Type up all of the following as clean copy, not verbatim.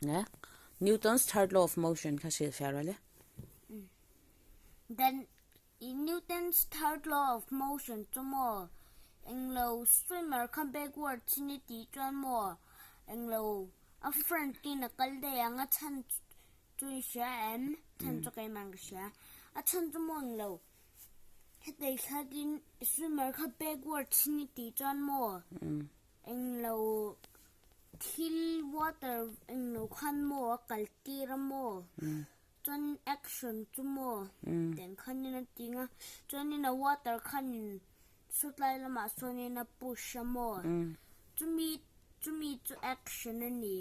Ne? Newton's third law of motion kha hrilhfiah rawh le. Then Newton's third law of motion chu maw englo swimmer kha backward chin i tih chuan maw englo a front in a kal daih ang a chhan chu i hria em? Chhan chu keimah ka hria. A chhan chu maw englo hetei thlatin swimmer kha backward chin i tih chuan maw englo thil water englo khan maw a kal tir a maw chuan action chu maw tiang khanin a ting a chuanin a water khanin sawtlai lamah sawnin a push a maw chumi chumi chu action a ni.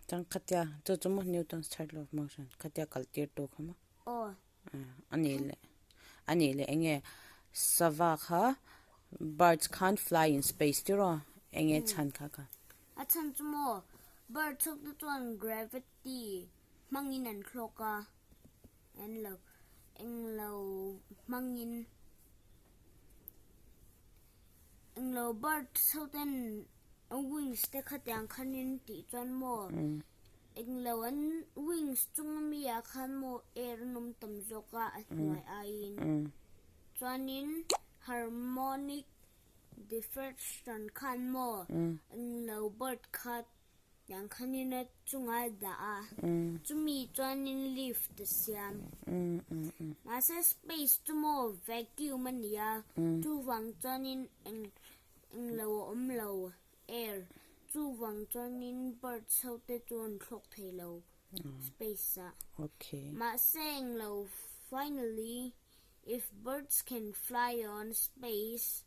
Chuan khatia chu chu maw Newton's third law of motion khatia kal tir tu kha maw aw a nih leh a nih leh eng nge sava kha birds khan fly in space tiraw eng nge chhan kha kha. A chhan chu maw bird chhawk te chuan gravity hmangin an thlawk a an lo englo hmangin englo bird chho ten a wings te khatiang khanin tih chuan maw englo an wings chung ami ah khan maw air an awm tam zawk a a hnuai aiin chuanin harmonic Diffraction khan maw englo bird kha tiang khanin a chunga a dah a, chumi chuanin lift a siam. Mahse space chu maw vacuum a ni a, chuvang chuanin eng englo a awm lo air, chuvang chuanin birds ho te chu an thlawk thei lo space ah. Mahse englo finally If birds can fly on space,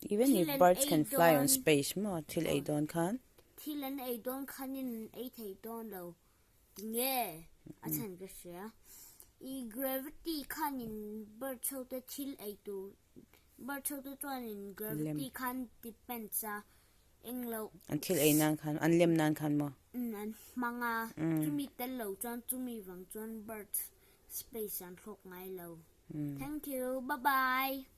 Even thil if an birds ei can fly on dawn space maw thil ei dawn khan. Thil an ei dawn khanin an ei thei dawn lo tinge a chhan ka hria. I gravity khanin birds ho te thil ei tur birds ho te chuanin gravity khan depends a englo. An thil ei nan khan an lem nan khan maw. An hmang a chumi tel lo chuan chumi vang chuan birds Space an hlawk ngai lo. Thank you. Bye bye.